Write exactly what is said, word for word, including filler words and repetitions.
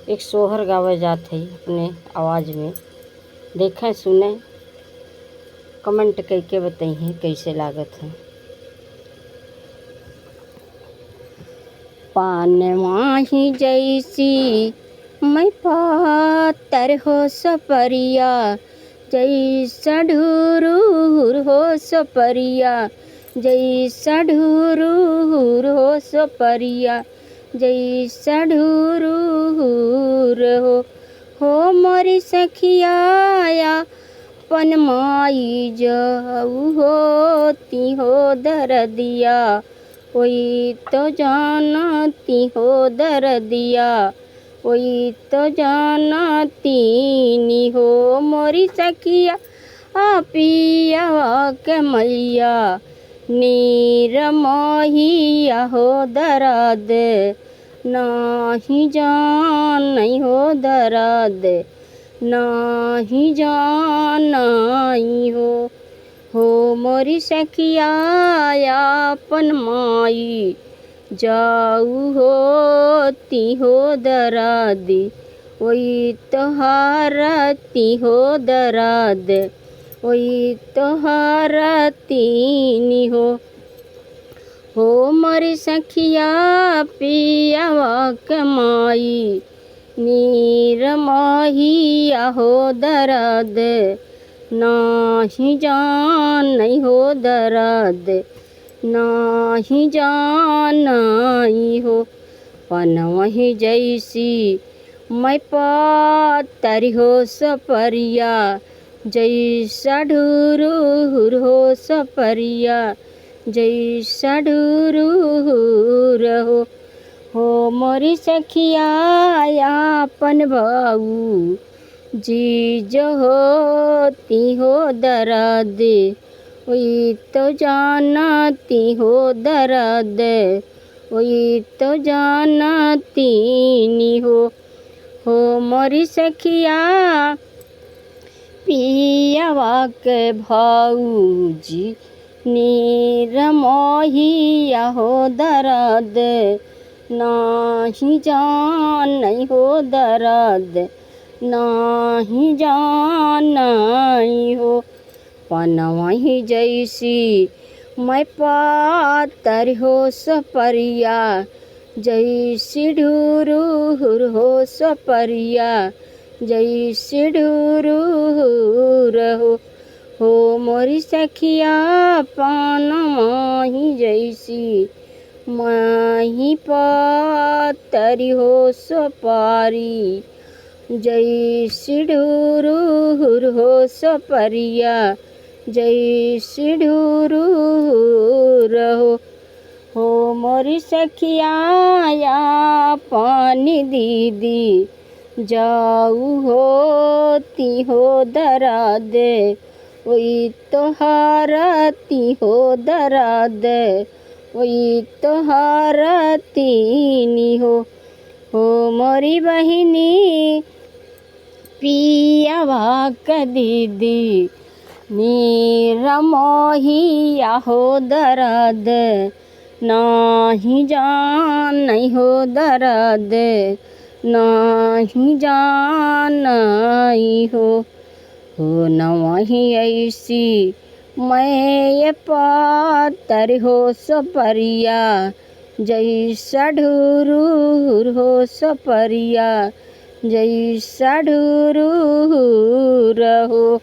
एक सोहर गावे जात है अपने आवाज में। देखें, सुने, comment कइके बतइहें कैसे लागत है। पानवा ही जैसी मैं पातर हो सपरिया, जैसा ढुरुहुर हो सपरिया, जैसा ढुरुहुर हो सपरिया, जैसा ढुरुहुर हो। हो मोरी सखिया, आपन माई जाऊ होती हो दरदिया, ओई तो जानती हो दरदिया, ओई तो जानती नी हो मोरी सखिया। आ पियवा के मइया नीर मोहिया हो दरद, नाही जानई हो दरद, नाही जानई हो। हो मोरी सखिया, आपन माई जाऊ होती हो दरद, ओई तो हारती हो दरद, ओई तो हारती नी हो। हो मोरी सखिया, पियवा के माई नीर मोहिया हो दरद, नाही जानई हो दरद, नाही जानई हो। पनवही जैसी मैं पातर हो सपरिया, जैसा ढुरुहुर हो सपरिया, जैसा ढुरुहुर हो। हो मोरी सखिया, आपन बाऊ जीजो होती हो दरद, ओई तो जानती हो दरद, ओई तो जानती नी हो। हो मोरी सखिया, पियवा के भौजी नीर मोहिया हो दरद, नाही जानई हो दरद, नाही जानई हो। पनवही जैसी मैं पातर हो सपरिया, जैसी ढुरुहुर हो सपरिया, जैसी ढुरुहुर हो। हो मोरी सखिया, पनवही जैसी मैं पातर हो सपारी, जैसी ढुरुहुर हो सपरिया, जैसी ढुरुहुर हो। हो मोरी सखिया, आपन दीदी जाऊ होती हो दरद, ओई तो हारती हो दरद, ओई तो हारती नी हो। हो मोरी बहिनी, पियवा के दीदी नीर मोहिया हो दरद, नाही जानई हो दरद, नाही जानई हो। हो नवही ऐसी मैं पातर हो सपरिया, जैसा ढुरुहुर हो सपरिया, जैसा ढुरुहुर हो।